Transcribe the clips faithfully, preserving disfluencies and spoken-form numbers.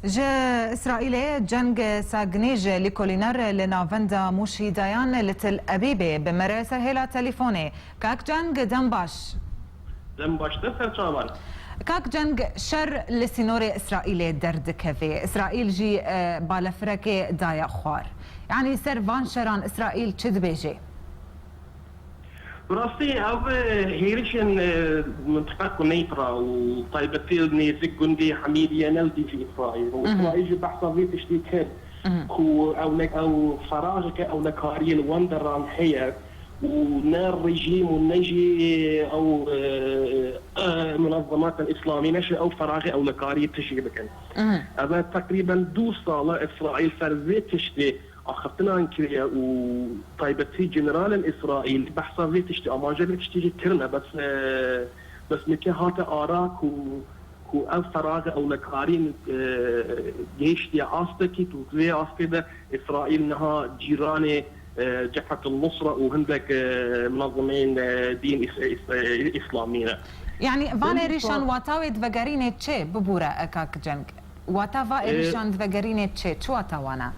Ji Îsraîlê Ceng Sagnî ji lîkolîner li navenda Mûşî Dayan li Til Ebîbê bi me re ser hêla telîfonê. Kak Ceng, dem baş. Dem baştir, ser çavan. Kak Ceng, şer li sînorê Îsraîlê derdikeve. Îsraîl jî, e, balefirekê daye xwar. Yanî ser van şeran Îsraîl çi dibêje? Bi rastî ev, e, hêrişên, e, mintiqa Kuneytra û taybetî nêzik gundê Hemîdiye ne li dîfî Îsraîl. Û Mhm. Îsraîl jî behsa vê tiştî kir Mhm. ku ew ne, ew feraxeke ewlekariyê li wan deran heye û ne rejîm û ne jî ew, e, e, munezematên Îslamî neşe ew feraxê ewlekariyê tijî bikin. Mhm. Ev e teqrîben du sala Îsraîl ser vê tiştê axiftinan kiriye û taybetî generalên Îsraîl behsa vê tiştî, amaje vê tiştî jî kirine, bes, e, bes nike hate ara ku, ku ev feraxê ewlekarî, e, gihiştiye astekî ku vê astê de Îsraîl niha cîranê, e, Cebhetul Nusra û hindek, e, munezemeyên, e, dîn Îs-, Îs-, e, Îslamî ne. Yanî van Hindî êrîşan sa- wata wê divegerînê çi? Bibûre, e, kak Ceng. Wata va E, êrîşan divegerînê çi? Çi wata wan e?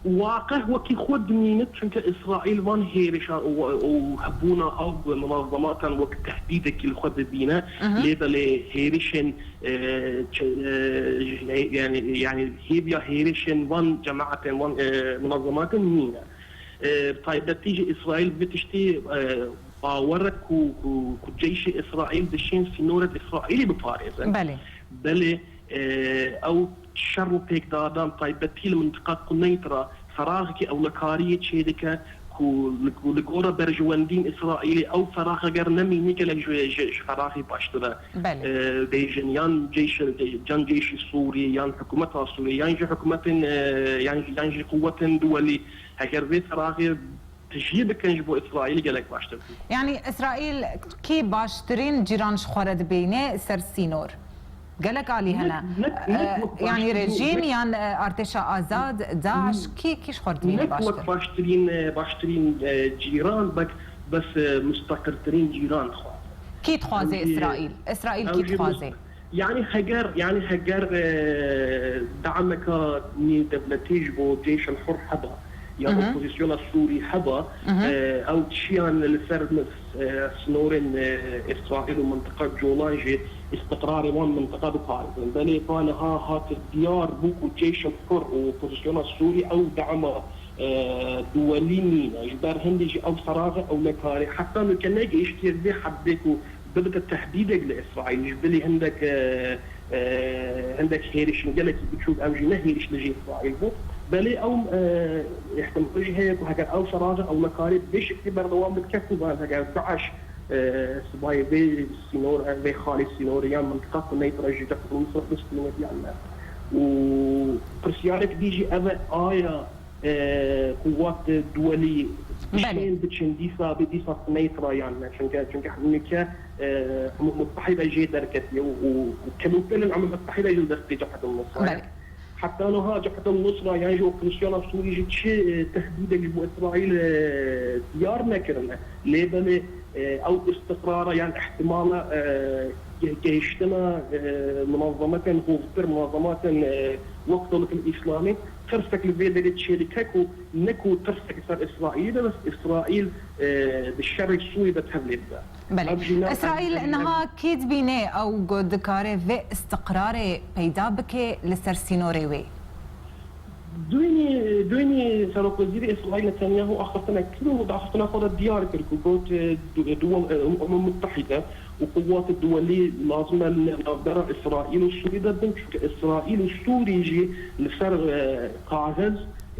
Waqe wekî xwe dimîne, çunke Îsraîl van hêrişan û, û hebûna ew munezematan wek tehdîdekî li xwe dibîne. Mhm. Lê belê hêrişên, e, çe-, e, yanî, yanî hêviya hêrişên van cemaetên, van, e, munezematan nîne. E, bi taybetî jî Îsraîl vê tiştî, e, bawer e ku, ku, ku ceyşê Îsraîl dişên sînorên Îsraîlî biparêzin. Belê. Belê, e, ew şer û pêkdadan taybetî li mintiqa Kuneyt re feraxekî ewlekariyê çêdike ku li, ku li gora berjewendiyên Îsraîlê ew ferax eger nemînî gelek ji, ji, ji feraxî baştir e. Belê. E, bêjin yan ceyşê, can ceyşî Sûrî yan hikûmeta Sûrî yan jî hikûmetên, e, yan, yan jî quwetên duwelî heger vê feraxê tijî bikin ji bo Îsraîlî gelek baştir bû. Yanî Îsraîl kî baştirîn cîran ji xwe re dibîne ser sînor? Gelek alî hene. Ne, ne, ne E, wek yanî baştirîn, rejîm ne yan, e, artêşa azad, DAIŞ, kî, kî ji xwe re dibîne ne wek baştir? Baştirîn, e, baştirîn, e, cîran, bek, bes, e, mustaqiltirîn cîran dixwaze. Kî dixwaze Ew jî, Îsraîl? Îsraîl ew kî jî dixwaze? Yanî heger, yanî heger, e, dameka nêdewletî ji bo Ceyşul Hur heba, ya Mhm. opozisyona Sûrî heba, Mhm. e, ew çiyan li ser, e, sinorên, e, Îsraîl û mintiqa Colan jî îstiqrarê wan mintiqa biparêzin. Belê ta niha hat diyar bû ku Ceyşul Hur û opozisyona Sûrî ew dama, e, duwelî nîne. Ji ber hindî jî ew feraxe ewlekarê heta nûke negihiştiye vê heddê ku bibite tehdîdek li Îsraîl, ji bilî hindek, e, e, hindek hêrişên gelekî biçûk, ew jî ne hêriş li jî Îsraîl bû. Belê ew, e, îhtimal jî heye ku heger ew feraxe ewlekarê bi vê şeklî berdewam bike, ku van heger DAIŞ, e, sibayê vê sînor, e, vê xalê sînorê yan mintiqa Kuneyt re ji Cebhetul Nusra bistîne yan ne. Û pirsyarek dî jî ev e, aya e, quwat duwelî Belê. Dişên biçin dîsa, bi dîsa Kuneyt re yan ne. Çunke, çunke nûke, e, Umem Muttehîde jê derketiye û, û, û kemûpelên Umem Muttehîde jî li destê Cebhetul Nusra ye. Belê. Heta niha Cebhetul Nusra yan jî opozisyona Sûrî jî çi, e, tehdîdek ji bo Îsraîl, e, diyar nekirine. Lê belê, e, ew îstiqrara yan ihtimala, e, ge-, gehiştina, e, munazemetên hovtir, munazemetên, e, wek Dewletil Îslamî, tirsek li vê derê çêdike ku ne ku tirsek li ser Îsraîlê be, bes Îsraîl, e, di şerê Sûrî de tevlê bibe. Belê. Ev jî ne Îsraîl niha kî dibîne ew ku dikare vê îstiqrarê peyda bike li ser sînorê wê? Doyînê, doyînê Serokwezîrê Îsraîl Netanyahu axiftinek kir û di axiftina xwe de diyar kir ku got, e, du-, duwel, e, Umem Muttehîde û quwatê duwelî lazim e li navbera Îsraîl û Sûrî de bin, çunke Îsraîl û Sûrî jî li ser, e, kaxiz,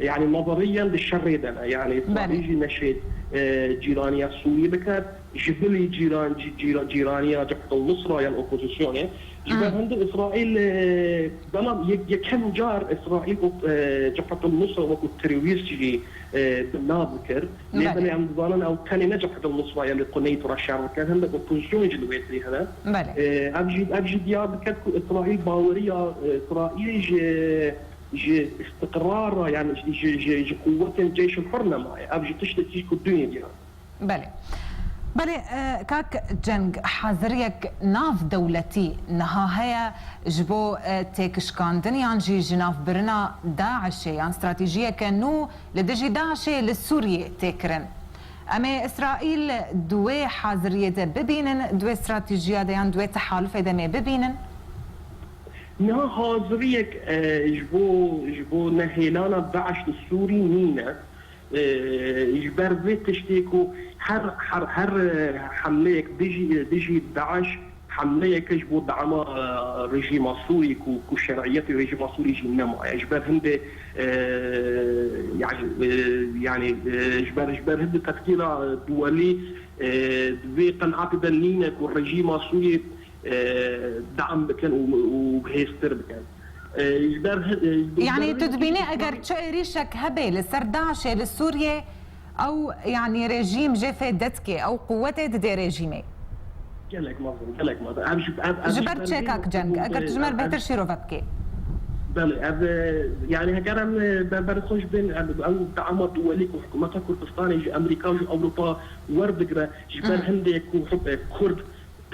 yanî nezeriyen di şerê de ne. Yanî Îsraîl Belê. jî neşê, e, cîraniya Sûrî bike, ji bilî cîran-, cî-, cîra-, cîraniya Cebhetul Nusra yan opozisyonê. Ji ber Hı. hindê Îsraîl, e, dema yek-, yekem car Îsraîl û, e, Cebhetul Nusra wekû terorîst jî, e, bi nav dikir. Lê Belê. belê em dizanin ew tenê ne Cebhetul Nusra ye li Quneyt re şer dike, hindek opozisyon jî li wê derê hene. Belê. E, ev jî, ev jî diyar dike ku Îsraîl baweriya, e, Îsraîl ji, ji îstiqrara, yani ji, ji, ji, ji quwetên Ceyşul Hur nemaye. Ev jî tiştekî ku duyê diyar. Belê. Belê, e, kak Ceng, haziriyek nav dewletî niha heye ji bo, e, têkişkandin yan jî ji nav birina DAIŞê yan stratejiyeke nû li dijî DAIŞê li Sûriyê tê kirin. Em ê Îsraîl di wê haziriyê de bibînin, di wê stratejiya de yan di wê tehalufê de em ê bibînin? Niha haziriyek, e, ji bo, ji bo nehêlana DAIŞ li Sûrî nîne. E, ji ber vê tiştê ku her, her, her, e, hemleyek dijî, dijî DAIŞ hemleyeke ji bo dama, e, rejîma Sûrî ku, ku şer'iyetê rejîma Sûrî jî nemaye. Ji ber hindê, e, yani, e, yani, e, ji ber, ji ber hindê tefkîra duwelî, e, di vê qenaatê de nîne ku rejîma Sûrî, e, dam bikin û, û bihêztir bikin. E, ji ber hi-, e, ji ber Yani tu dibînî eger çi êrîşek hebe li ser DAIŞê li Sûriyê, ew yani rejîm jê fêde dike, ew quwetê didê rejîmê. Gelek mezin, gelek mezin. Ev ji, ev, ev Ji ji ber ber çi vê kak Ceng? noqtê Eger tu ji me re bêhtir şîrove bikî. Belê, ev, e, yani heger em, e, ber, ber xwe ji bên, em, ew dama duwelî ku hikûmeta Kurdistanê ji Amerîka û ji Ewropa werdigire, ji ber Mhm. hindê ku hik-, e, Kurd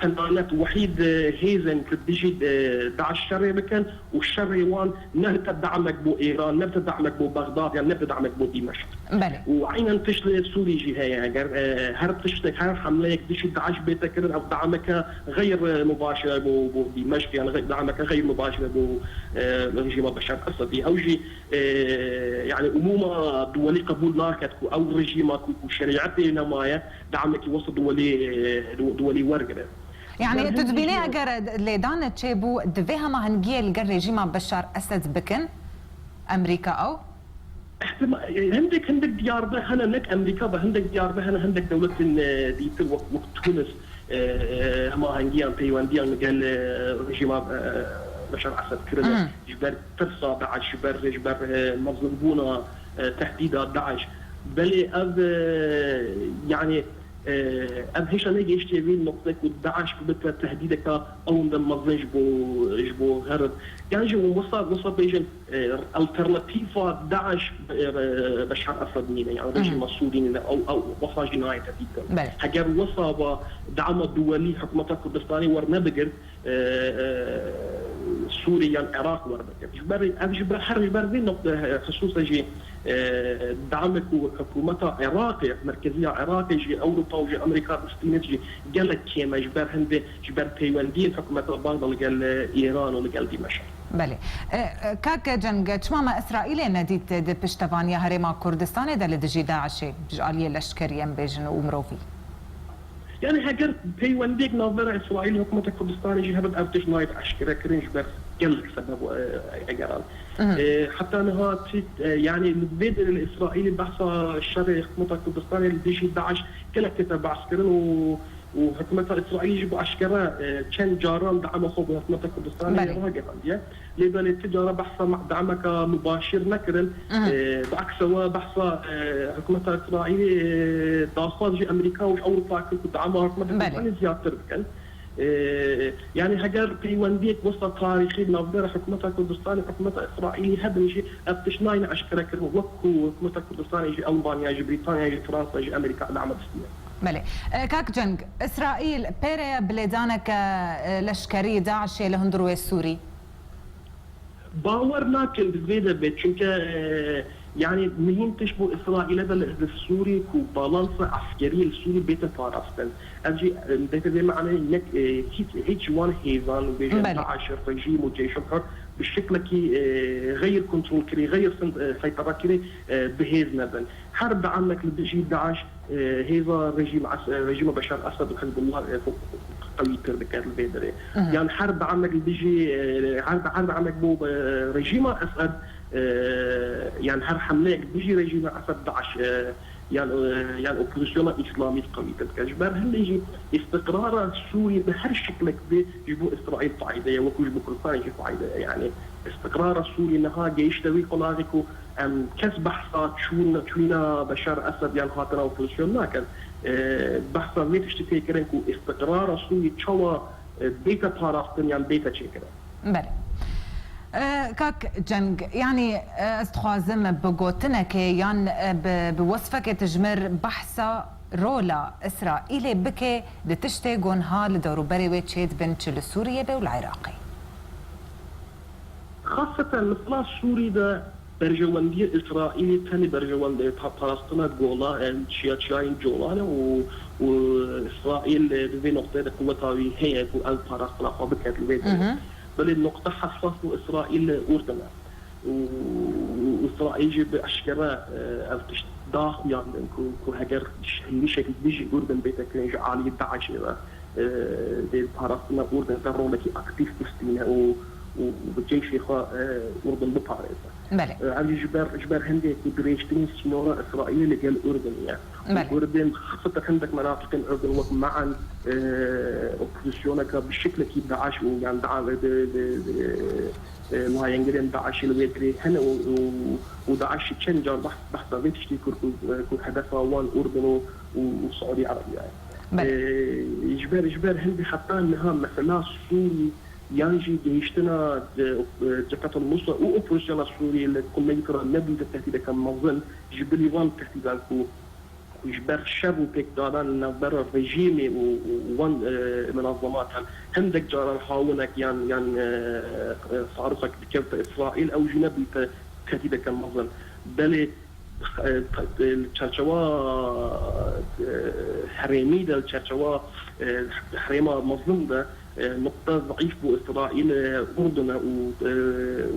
tenanet wehîd, e, hêzên ku dijî, e, DAIŞ şerê bikin û şerê wan ne bite damek bo Îran, ne bite damek bo Bexdad, yan ne bite damek bo Dîmeşq. Belê. Û eynen tişt li Sûrî jî heye. Eger, e, her tiştek, her hemleyek dijî DAIŞ bête kirin, ev dameke xeyr, e, mubaşir e bo, bo Dîmeşq, yan xey-, dameke xeyr mubaşir e bo, e, rejîma Beşar Esedî. Ew jî, e, yani umûma duwelî qebûl naket ku ew rejîma ku, ku şerîetê nemaye, damekî wisa duwelî, e, du-, duwelî wergire. Yani Ber tu hindî dibînî jî eger lêdan çêbû, divê hemahengiyê li gel rejîma Beşar Esed bikin, Amerîka ew? Ihtima-, e, hindek, hindek diyar be hene, nek Amerîka be, hindek diyar be hene, hindek dewletên, e, dîtir wek, wek Tunis, e, e, hemahengiyan, peywendiyan li gel, e, rejîma, e, Beşar Esed kirine. Mhm. Ji ber tirsa DAIŞ, ji ber, ji ber, e, mezinbûna, e, tehdîda DAIŞ. Belê ev, e, yani, e, ev hêşa negihiştiye vê noqtê ku DAIŞ bibite tehdîdeka ewinde mezin ji bo, ji bo Xerb. Yan jî wisa, wisa bêjin, e, alternatîfa DAIŞ, e, Beşar Esed nîne, yani Hı. rejîma Sûrî nîne, ew, ew wisa jî nayê tehdîd kirin. Belê. Heger wisa ba dama duwelî hikûmeta Kurdistanê wernebigir, e, e, Sûrî yan Iraq werdikir. Ji ber, ev ji ber, her ji ber vê noqte, e, xisûse jî, e, damek û hikûmeta Iraqê, merkeziya Iraqê jî Ewropa û jî Amerîka distîne jî gelek kêm e ji ber hindê, ji ber peywendiyên hikûmeta Bagda li gel, e, Îran û li gel Dîmeşq. Belê. E, e, kak Ceng, çima me Îsraîlê nedît di piştevaniya Herêma Kurdistanê de li dijî DAIŞê, ji aliyê leşkerî em bêjin û mirovî? Yani heger peywendiyek navbera Îsraîl û hikûmeta Kurdistanê jî hebit, ev tişt nayêt eşkere kirin ji ber gelek sebeb, e, egeran. Mhm. E, heta niha tî, e, yani li vê derê li Îsraîlê behsa şerê hikûmeta Kurdistanê li dijî DAIŞ gelek tête behs kirin û, û hikûmeta Îsraîlê jî bi eşkere, e, çend caran dema xwe bi hikûmeta Kurdistanê Belê. ragihandiye. Lê belê ti cara behsa me-, demeka mubaşir nekirin. Mhm. E, bi eksewe behsa, e, hikûmeta Îsraîlê, e, daxwaz ji Amerîka û ji Ewropa kir ku dema hikûmeta Belê. Kurdistanê ziyadtir bikin. E, yani heger peywendiyek wisa tarîxî navbera hikûmeta Kurdistanê û hikûmeta Îsraîlî hebin jî ev tişt nayne eşkere kirin wek ku hikûmeta Kurdistanê ji Elmanya, ji Brîtanya, ji Fransa, ji Amerîka dema distîne. Belê. E, kak Ceng, Îsraîl pêre ye bi lêdaneke, e, leşkerî DAIŞê li hundir wê Sûrî? Bawer nakin bi vê de be, çunke, e, yani muhîm tişt bo Îsraîlê de li, li Sûrî ku balansa eskerî li Sûrî bête parastin. Ev jî, e, bête vê maneyê nek, e, hiç, hiç wan hêzan, bêjin Belê. DAIŞ, rejîm û Ceyşul Hur bi şiklekî, e, xeyr kontrol kirî, xeyr sin-, e, seytera kirî, e, bi hêz nebin. Her damek li dijî DAIŞ, e, hêza rejîm Es-, e, rejîma Beşar Esed û Hizbullah, e, xwe qewîtir dike li vê derê. Mhm. Yan her damek li dijî, e, her, her damek bo, e, rejîma Esed, e, yan her hemleyek li dijî rejîma Esed DAIŞ, e, yan, e, yan opozisyona îslamî qewîtir dike. Ji ber hindê jî îstiqrara Sûrî bi her şiklek bê ji bo Îsraîl fayde ye, wekû ji bo Kurdistanê jî fayde ye. Yani îstiqrara Sûrî niha gehişte wî qulaxê ku em kes behsa çûn-, çûyîna Beşar Esed yan hatina opozisyon nakin. E, behsa vê tiştî tê kirin ku îstiqrara Sûrî çawa, e, bête parastin yan bête çêkirin. Belê. E, kak Ceng, yanî, e, ez dixwazim bi gotinekê yan, e, bi, bi wesfekê tu ji mir behsa rola Îsraîlê bike di tiştê ku niha li dewrûberê wê çêdibin, çi li Sûriyê be û li Iraqê? Xaseten mesela Sûrî de berjewendiyê Îsraîlê tenê berjewendê pa-, parastina Golan, em, çiya-, çiyayên Colan e û, û Îsraîl, e, di vê noqteyê de quweta wî heye ku ev parastina xwe biket li vê derê. Belê noqte hesas bo Îsraîl Urdun e. Û, û Îsraîl jî bi eşkere, e, ev tişt da xuyandin ku, ku heger hêrişek dijî Urdun bête kirin ji aliyê DAIŞê ve, e, dê parastina Urdun de rolekî aktîf bistîne û, û bi ceyşê xwe, e, Urdun biparêze. Belê. E, ev jî ji ber, ji ber hindê ku dirêjtirîn sînora Îsraîlê li gel Urdunê ye. Belê. Urdun, xaseten hindek menatiqên Urdun wek Me'en, e, opozisyoneke bi şiklekî DAIŞ û yan da-, di, di, di, e, layengirên DAIŞê li wê derê hene û, û, û DAIŞ çend car behs, behsa vê tiştî kir ku, e, ku hedefa wan Urdun û, û, û Saûdî Erebiya ye. Belê. E, ji ber, ji ber hindê heta niha mesela Sûrî yan jî gihîştina, e, e, Cebhetul Nusra û opozisyona Sûriyê li Kumeyt re nebûye tehdîdeke mezin ji bilî van tehdîdan ku ku ji ber şer û pêkdanan li navbera rejîmê û, û wan, e, minazematan hindek caran hawinek yan, yan, e, e, sarixek dikevte Îsraîl, ew jî nebûyte tehdîdeke mezin. Belê, e, te-, e, li çerçewa, e, herêmî de, li çerçewa, e, herêma mezin de, e, nuqte zeîf bo Îsraîl, e, Urdun e û, e,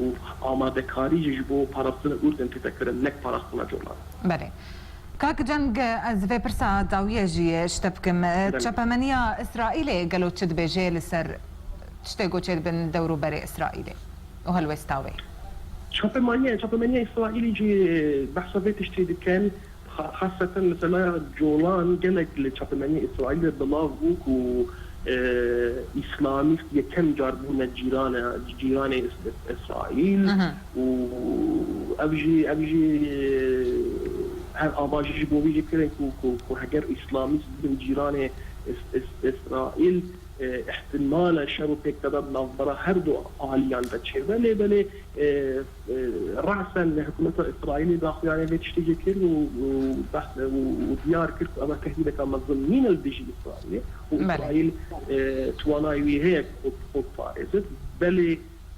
û amadekarî jî ji bo parastina Urdun tête kirin, nek parastina Colan. Belê. Kak Ceng, ez vê pirsa dawiye jî ji te bikim. Belê. Çapemeniya Îsraîlê gelo çi dibêje li ser tiştê ku çêdibin dewrûberê Îsraîlê û helwesta wê? Çapemeniya, çapemeniya Îsraîlê jî behsa vê tiştê dikin. Xa-, xaseten mesela Colan gelek li çapemeniya Îsraîlê belav bû ku, e, îslamîst yekem car bûne cîrane, cîranê Îs-, Îsraîl. Mhm. Û ev jî, ev jî, e, her avajî ji bo vî jî kirin ku, ku, ku heger îslamîst bibin cîranê Îs-, Îs-, Îsraîl, e, ihtimale şer û pêkdada di navbera her du aliyan de çêbe. Lê belê, e, e, resen hikûmeta Îsraîlê daxuyaniyê vê tiştê jê kir û, û behs, û, û diyar kir ku ev tehdîdeka mezin nîne li dijî Îsraîlê û Belê. Îsraîl, e, twanayê wî heye ku xwe, xwe biparêze. Belê,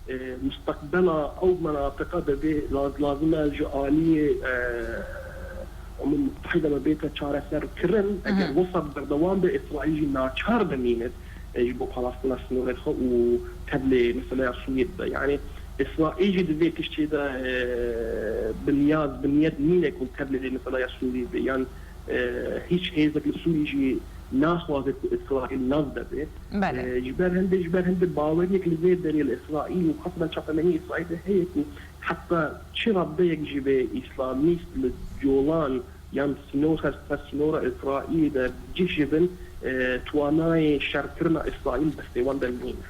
e, musteqbela ew menatiqa de vê laz-, lazim e ji aliyê, e, Umûm Mutehîde me bête çareserkirin. Eger Mhm. wisa berdewam be, Îsraîl jî naçar dimîne, e, ji bo parastina sînorê xwe û tevlê meseleya Sûriyê bibe. Yanî Îsraîl jî di vê tiştê de, e, binyaz, binyet nîne ku tevlê vê meseleya Sûriyê be. Yan, e, hîç hêzek li Sûriyê jî naxwaze ku Îsraîl nav de be. Belê. E, ji ber hindê, ji ber hindê baweriyek li vê derê li Îsraîl û xasaten çapemenî Îsraîl de heye ku heta çi radeyek jî be îslamîst li Colan yan sînor, ser, ser sînora Îsraîlê de cih jibin, e, twanayê şerkirina Îsraîl destê wan de nîne.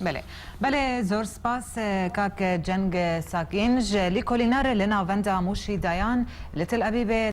Belê. Belê, zor spas, e, kak Ceng Sakîn ji lîkolîner li navenda Mûşî Dayan li Tel Abîbê.